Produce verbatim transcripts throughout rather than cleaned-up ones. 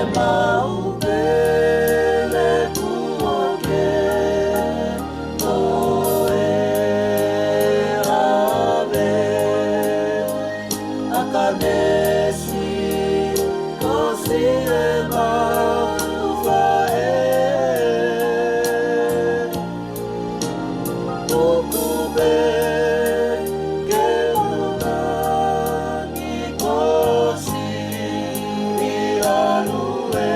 Mau pele kuo ke toe ave, ʻa Kanesi ko siʻemau faʻē. Tuku pē ke u langi ko siʻi ʻAlue.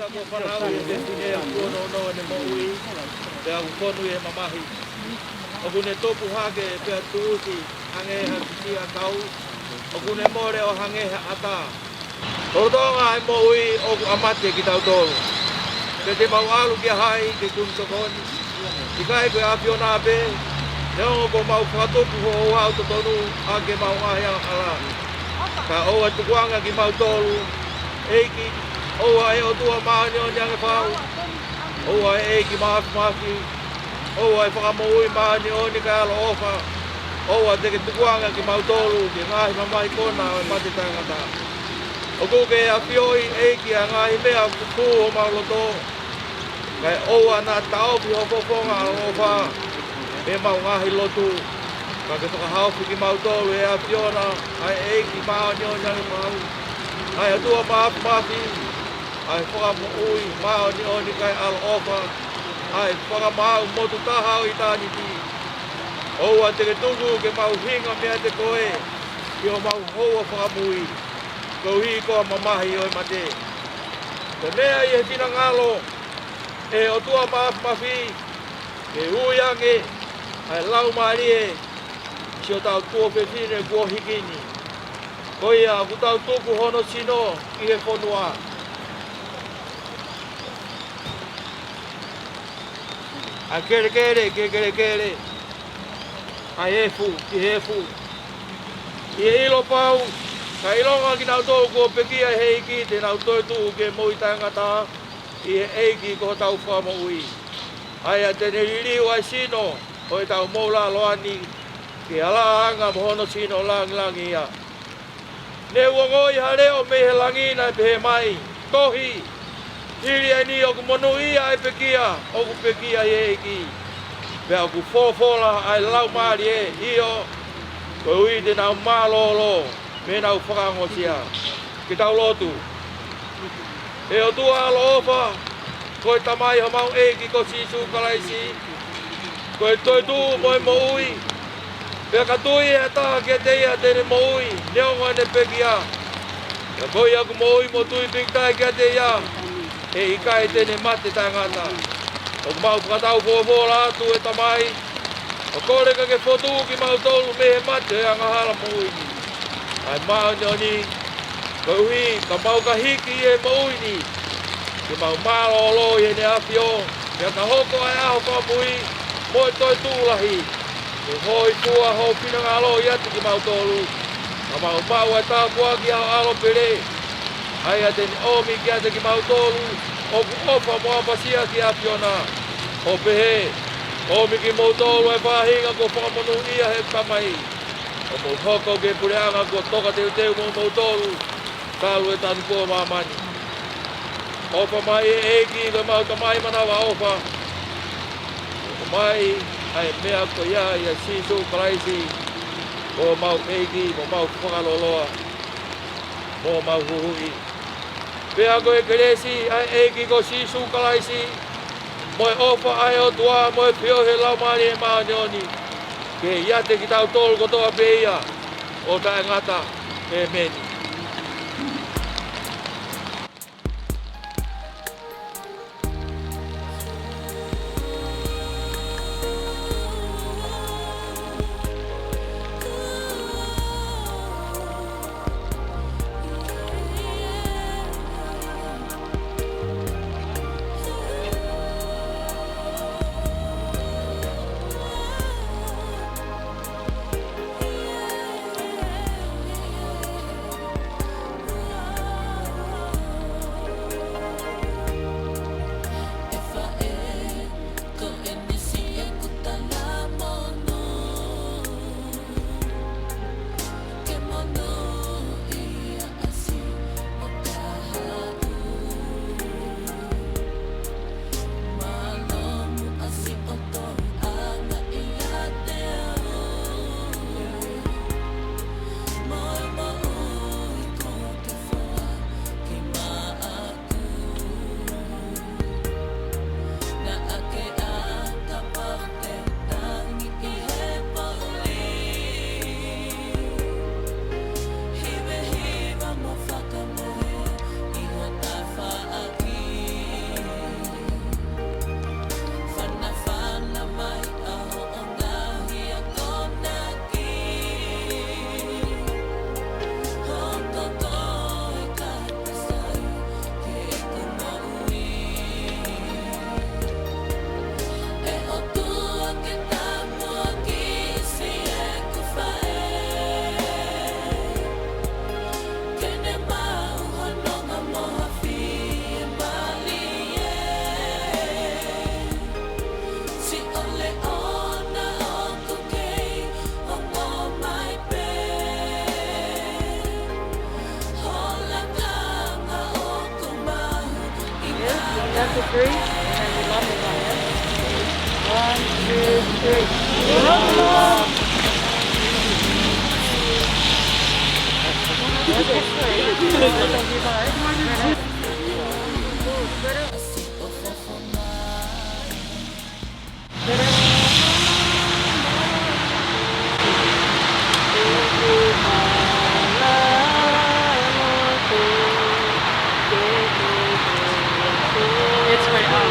Ko e fānau ʻa e fefine ʻoku nounou ʻene moʻui, pea ʻoku fonu ʻi he mamahi. ʻOku ne tupu hake pea tuʻusi hangē ha kiʻi ʻakau, ʻoku ne mole ʻo hangē ha ʻata. Lolotonga ʻa e moʻui ʻoku ʻa mate kitautolu. Pea te mau ʻalu kia hai ke kumi tokoni? ʻIkai ko e ʻAfiona pē? Neongo kuo mau fakatupu ho ouau totonu ʻaki ʻemau ngaahi angahala, ka ʻoua ʻe tukuange kimautolu, ʻEiki. ʻOua ʻe ʻOtua māʻoniʻoni ange fau. ʻOua ʻe ʻEiki māfimafi. ʻOua ʻe Fakamoʻui māʻoniʻoni kae ʻaloʻofa. ʻOua te ke tukuange kimautolu ki he ngaahi mamahi kona ʻo e mate taʻengata. ʻOku ke ʻafioʻi, ʻEiki, ʻa e ngaahi meʻa ʻoku tuʻu ʻi homau loto. Kae ʻoua naʻa taʻofi ho fofonga ʻaloʻofa mei heʻemau ngaahi lotu, ka ke fakahaofi kimautolu ʻe he ʻAfiona, ʻa e ʻEiki māʻoniʻoni ange fau, ʻa e ʻOtua māfimafi, ʻa e Fakamoʻui māʻoniʻoni kae ʻaloʻofa, ʻa e Fakamaau motu taha ʻo ʻitāniti. ʻOua te ke tuku ke mau hinga meiate koe ʻi homau houa fakamui, koeʻuhi ko e mamahi ʻo e mate. Ko e meʻa ʻi he finangalo ʻe he ʻOtua māfimafi, ke ui ange ʻa e laumālie ʻo siʻotau tuofefine kuo hiki ni. Ko ia ʻoku tau tuku hono sino ʻi he fonua. ʻA e kelekele ki he kelekele, ʻa e efu ki he efu. ʻI he ʻilo pau, ka ʻilonga kinautolu kuo pekia ʻe he ʻEiki, te nau toetuʻu ki he moʻui taʻengata ʻi he ʻEiki ko hotau Fakamoʻui. ʻA ia te ne liliu ʻa e sino ʻo ʻetau moʻulaloa ni ki he alāanga mo hono sino lāngilangiʻia. Ne u ongoʻi ha leʻo mei he langi naʻe pehē mai, Tohi, hili ʻeni ʻoku monūʻia ʻa e pekia ʻoku pekia ʻi he ʻEiki, pea ʻoku folofola ʻa e Laumālie, ʻio, koeʻuhi te nau mālōlō mei heʻenau fakaongosia. Ke tau lotu. ʻE ʻOtua ʻaloʻofa, ko e Tamai homau ʻEiki ko Sīsū Kalaisi, ko e toetuʻu mo e moʻui. Pea ka tui ʻe ha taha kiate ia te ne moʻui, neongo ʻene pekia. Pea ko ia ʻoku moʻui mo tui pīkitai kiate ia, ʻe ʻikai te ne mate taʻengata. ʻOku mau fakatau folofola atu ʻe Tamai, ʻo kole ka ke fokotuʻu kimautolu mei he mate ʻo e angahala moʻui ni. ʻA e māʻoniʻoni, koeʻuhi ka mau ka hiki ʻi he moʻui ni, ke mau mālōlō ʻi heʻene ʻAfio, pea ka hoko ʻa e ʻaho fakamui mo e toetuʻu lahi, ke hōifua ho finangalo ʻiate kimautolu, ka mau maʻu ʻa e tāpuaki ʻa ho ʻAlo pele, ʻa ia te ne ʻomi kiate kimautolu ʻoku ʻofa mo ʻapasia ki he ʻAfiona, ʻo pehē, ʻOmi kimoutolu ʻa e faʻahinga kuo fakamonūʻia ʻe he Tamai, ʻo mou hoko ki he puleʻanga kuo tokateuteu moʻomoutolu talu ʻa e tanupou ʻo māmani. ʻOfa mai ʻe ʻEiki ko ʻemau Tamai manavaʻofa. ʻOfa mai ʻa e meʻa ko ia ʻia Sīsū Kalaisi, ko homau ʻEiki, mo homau Fakaloloa, mo homau Huhuʻi. Pea ko e kelesi ʻa e ʻEiki ko Sīsū Kalaisi, mo e ʻofa ʻa e ʻOtua, mo e feohi ʻa e Laumālie Māʻoniʻoni, ke ʻiate kitautolu kotoa pē ia ʻo taʻengata. ʻĒmeni. Three, and we love it, love it. One, two, three. It's right out.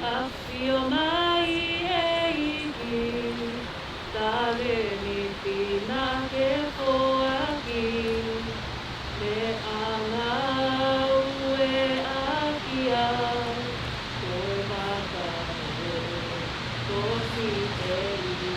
ʻAfio mai ʻEiki, taleni pina ke foaki, meʻa ngāue ʻaki au, ko e maka ʻo e kosipeli.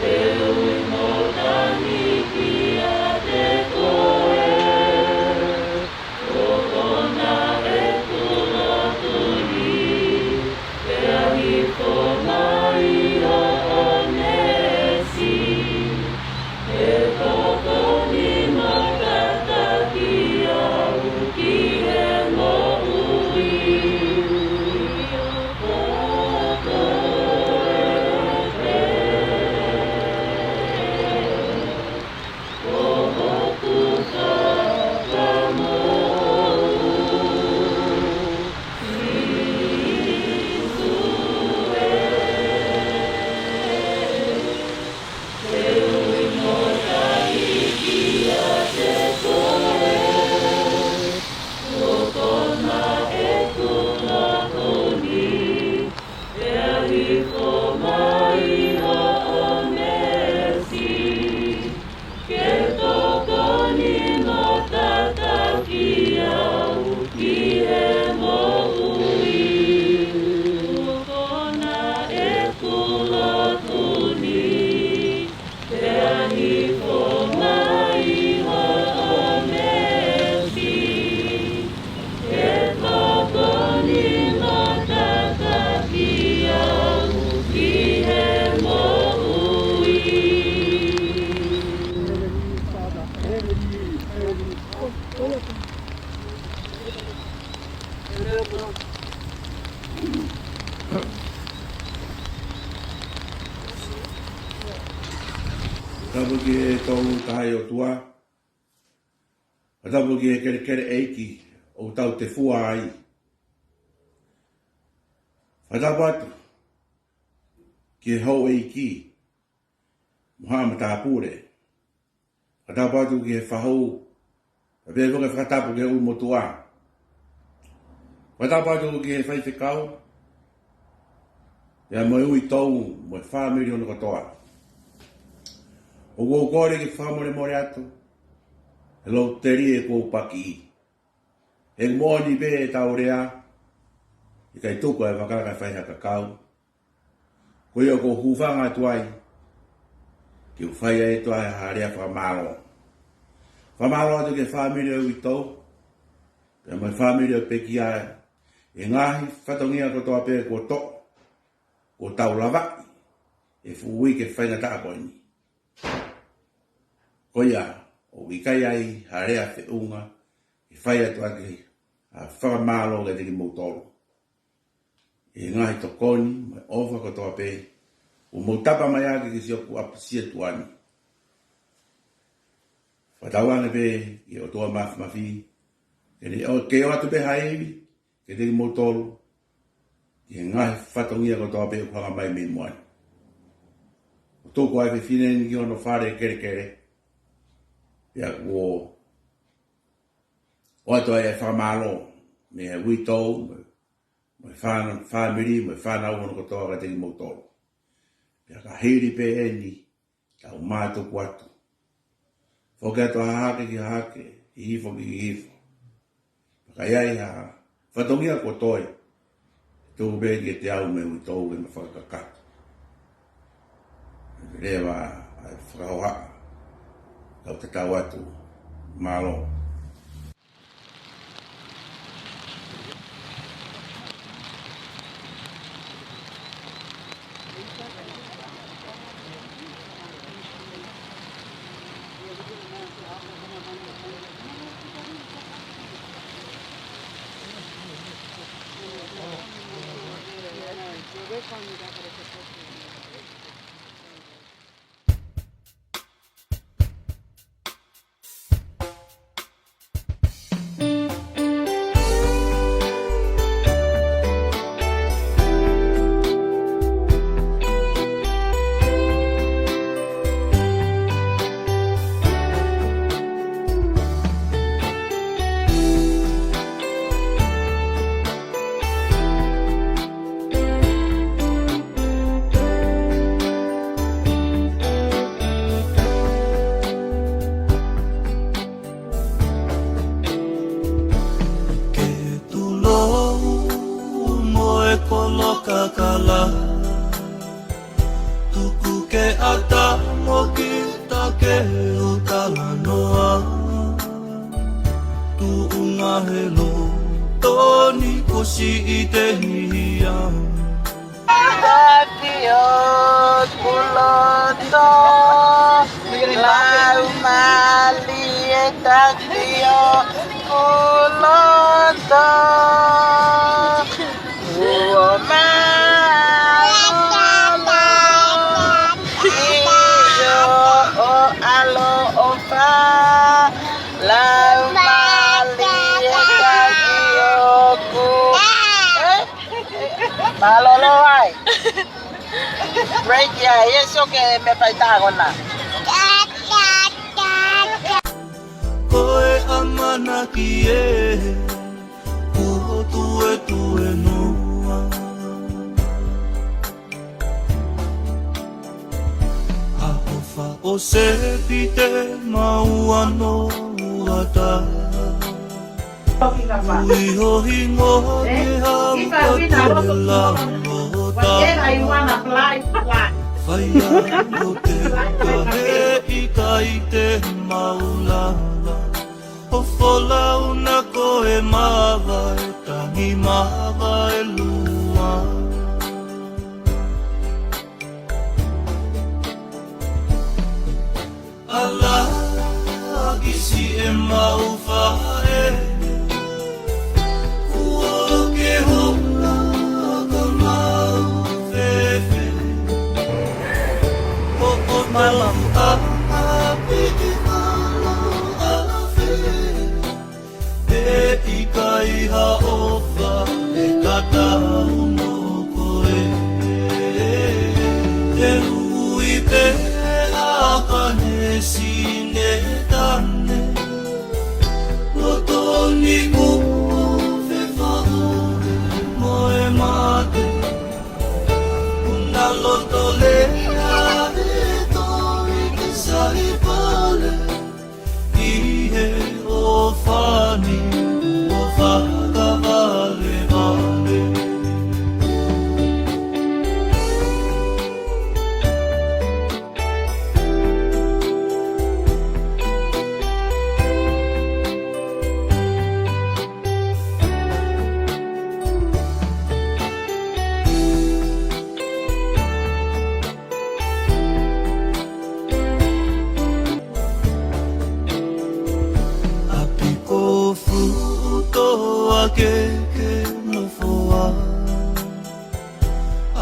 Ke tokoni mo tataki au ki he moʻui. Ko kona ʻeku lotu ni, pea hifo mai hoʻo meesi. Ke tokoni mo tataki au ki he moʻui. Tapu ki he Tolu Tahaʻi ʻOtua. Fakatapu ki he kelekele ʻeiki ʻoku tau tefua ai. Fakatapu atu ki he houʻeiki mo haʻa matāpule. Fakatapu atu ki he fahu. Pea pehē foki e fakatapu ki he ʻulumotuʻa. Fakatapu atu ki he faifekau. Pea mo e uitou, mo e fāmili hono kotoa. ʻOku ou kole ke fakamolemole atu he lotu telie kuo u pakiʻi. He moʻoni pē ʻetau lea, ʻikai tuku ʻa e vaka kae fai ha kakau. Ko ia ʻoku ou hūfanga atu ai ke u fai atu ai ha lea fakamālō. Fakamālō atu ki he fāmili ʻo e uitou, pea mo e fāmili ʻo e pekia, ʻi he ngaahi fatongia kotoa pē kuo toʻo, kuo tau lavaʻi he fuʻu uike faingataʻa ko eni. Ko ia, ʻoku ʻikai ai ha lea feʻunga ke fai atu ʻaki ha fakamālō kiate kimoutolu ʻi he ngaahi tokoni mo e ʻofa kotoa pē kuo mou tapa mai ʻaki ki siʻoku ʻapisia tuʻa ni. Fakatauange pē ki he ʻOtua Māfimafi ke ne ʻo, ke ʻoatu pē ha ivi kiate kimoutolu ʻi he ngaahi fatongia kotoa pē ʻoku hanga mai mei muʻa ni. ʻOku tuku ʻa e fefine ni ki hono fale kelekele, pea kuo ʻoatu ai e fakamālō mei he uitou, mo e fān-, fāmili, mo e fānau hono kotoa kiate kimoutolu. Pea ka hili pē eni, tau mātuku atu. Foki atu ha hahake ki ha hahake, Hihifo ki Hihifo. Ka ʻi ai ha fatongia kuo toe, tuku pē kiate au mei he uitou ke ma fakakakato. Leva ʻa e fakahohaʻa, tau tatau atu. Mālō. Ke tulou mo e kolo kakala, tuku ke ʻata mo kita ke u talanoa. Tuʻunga he loto ni kuo siʻi te hia. Taki ʻoku loto, laumālie taki ʻoku loto. Kuo mālōlō ʻi hoʻo ʻaloʻofa, laumālie taki ʻoku. Eh? Mālōlō ai. Break ia, ʻio, ke me pai tā kona. Ko e ʻamanaki ē, kuo tuetue noa. ʻA hofa ʻo Sepitema ua noa taha. Ui ho hingoa ke hau ka te lau o ta. Fai ʻa e lote ka he ʻikai te mau lava. ʻO folau na ko e mava e tangi mava e lua. ʻAla ʻa kisi e mau faʻē. Kuo ke hola ka mau fefe. Hoʻo tau ʻaʻapi ke ʻalu ʻa fē. He ʻikai ha ʻofa ʻe tatau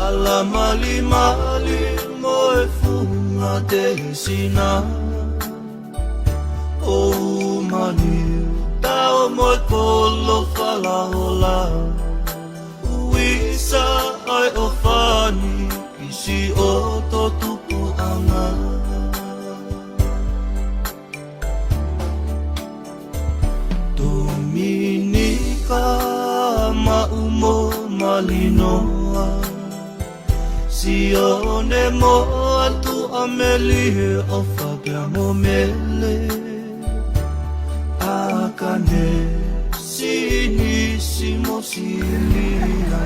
Ala malimali mo e funga tēsina, ʻo mani tao mo e kolo falaola. Uisa ai ʻo fani kisi ʻo totupuʻanga. Tominika maʻu mo malinoa, Sione mo atu ʻa Melie, ʻOfa pea mo Mele, ʻAkane, Sinisi mo Silia.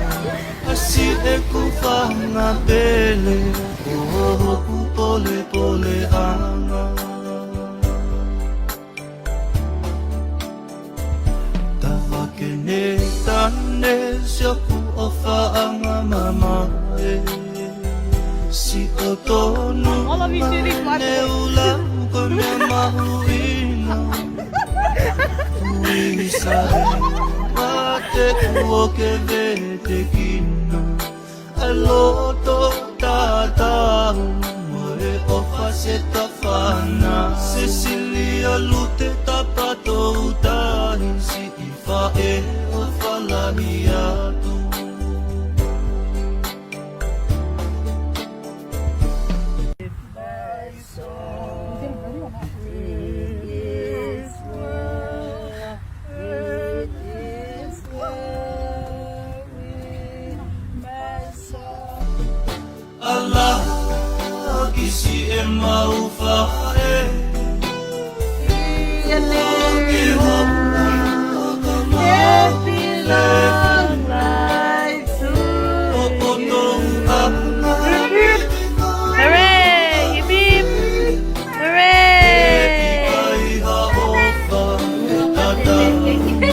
ʻAsi ʻeku fanga pele, ʻo hoku polepoleʻanga. Tavake ne tane sioku ʻofaʻanga mamae. Siʻotonu ne ula ko mea mahuʻinga. Uisa e mate kuo ke vetekina. ʻA e loto tatau mo e ʻofa se tafana. Sesilia Lute Tapatoutahi, siʻi faʻē ʻofa lahi atu. Ala kisi e mau faʻē. Ke hoko ka mau. Happy long life to you. Hooray! Hip, hip! Hooray!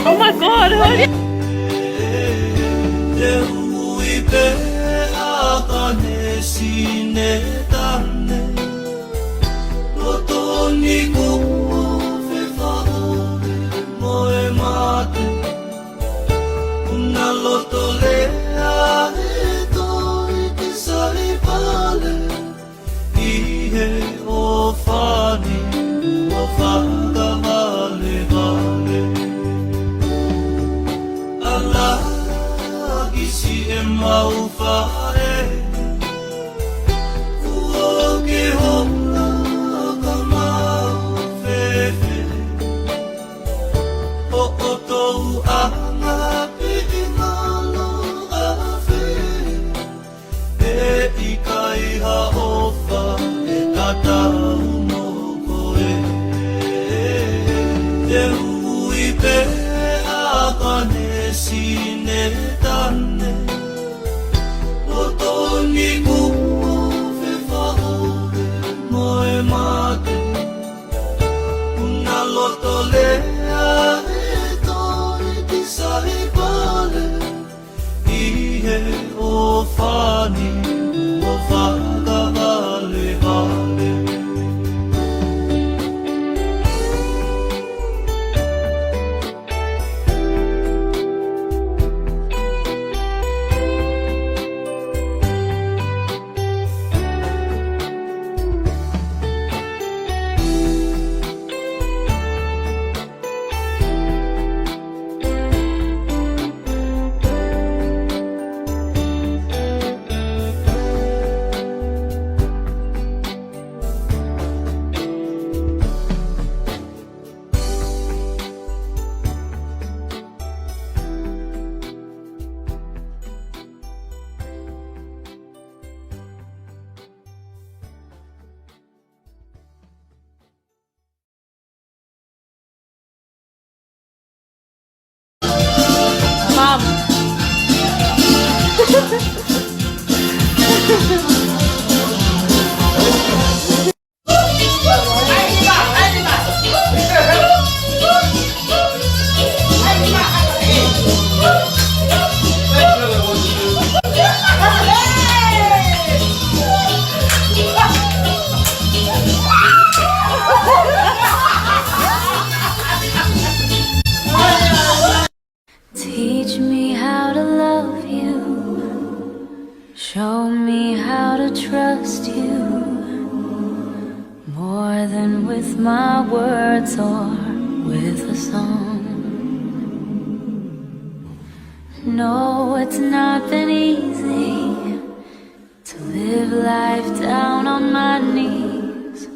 Oh my God, honey! Te ui pē ʻa Kane Sinetane, loto ni kuo fefaʻole mo e mate. Una loto lea e toi ki Saipale, ʻi he ʻofa ni ua fakavalevale. Ala kisi e mau faʻē, kuo ke hola ka mau fefe. ʻO ʻotou anga piʻi ngalo afe. ʻE ʻikai ha ʻofa ʻe tatau mo koe. Te ui pē ʻa Kane Sinetane, loto ni kuo fefaʻole mo e mate. Una loto lea e toi ki Saipale, ʻi he ʻofa ni ua fakavalevale. Show me how to trust you more than with my words or with a song. No, it's not been easy to live life down on my knees,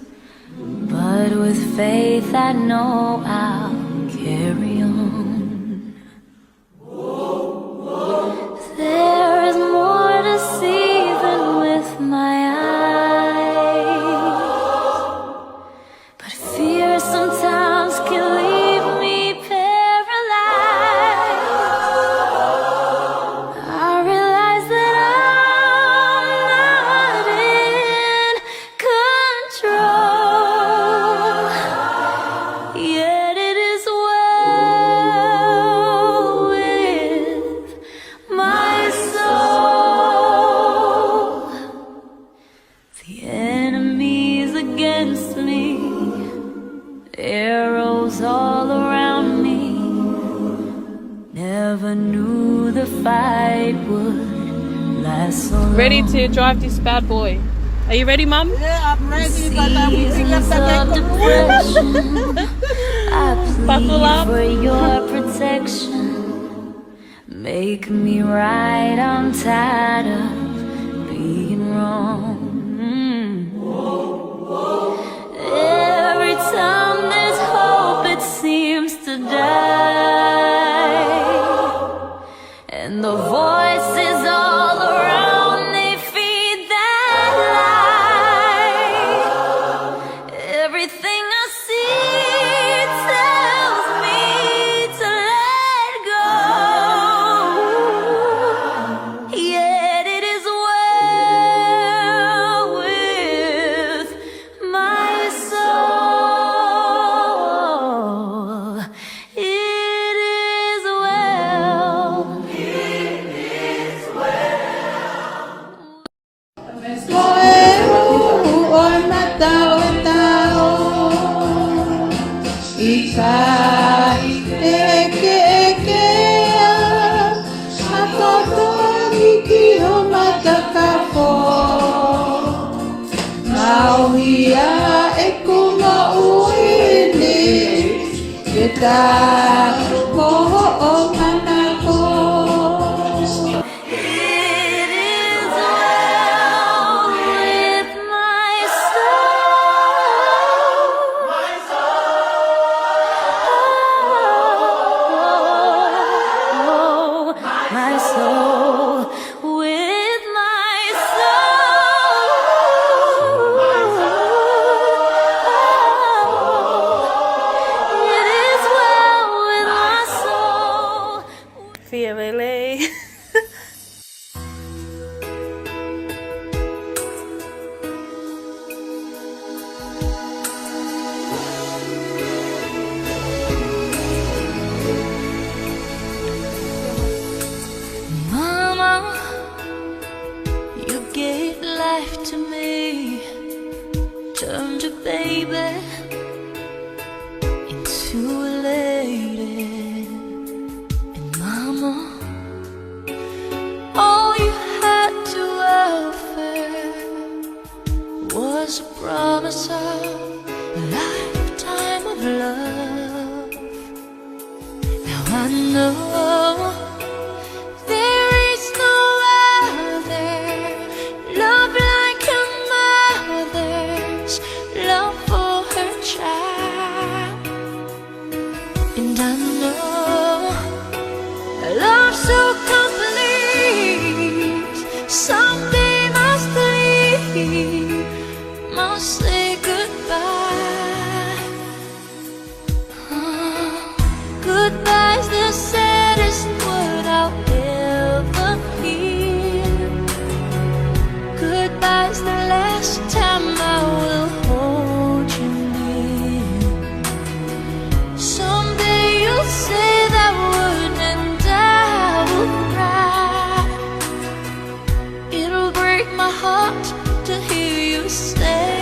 but with faith I know I'll carry on. There is more to see than with my eyes, but fear sometimes can leave me paralyzed. I realize that I'm not in control, yet it is well with my soul. The enemy's against me, arrows all around me. Never knew the fight would last so long. Ready to drive this bad boy. Are you ready, Mum? Yeah, I'm ready, but I will pick up the Seasons of depression, I plead for your protection. Make me right, I'm tired of being wrong. Every time there's hope, it seems to die. And the voices all around, they feed that lie. Everything I see tells me to let go. Yet it is well with my soul. It is well. Ko e ʻū ʻo e mata ʻo e tao, ʻikai te ke ʻeke ʻa, ʻa kotoa ni ki ho matakafo. Maʻu ia ʻeku moʻui ni, ke tā ko hoʻo manako. It is well with my soul. My soul. With my soul. It is well with my soul. Fievele. Mama, you gave life to me, turned a baby into a lady. And Mama, all you had to offer was a promise of a lifetime of love. Now I know there is no other love like a mother's love for her child. And I know a love so complete someday must leave, must say goodbye. Goodbye's the saddest word I'll ever hear. Goodbye's the last time I will hold you near. Someday you'll say that word and I will cry. It'll break my heart to hear you say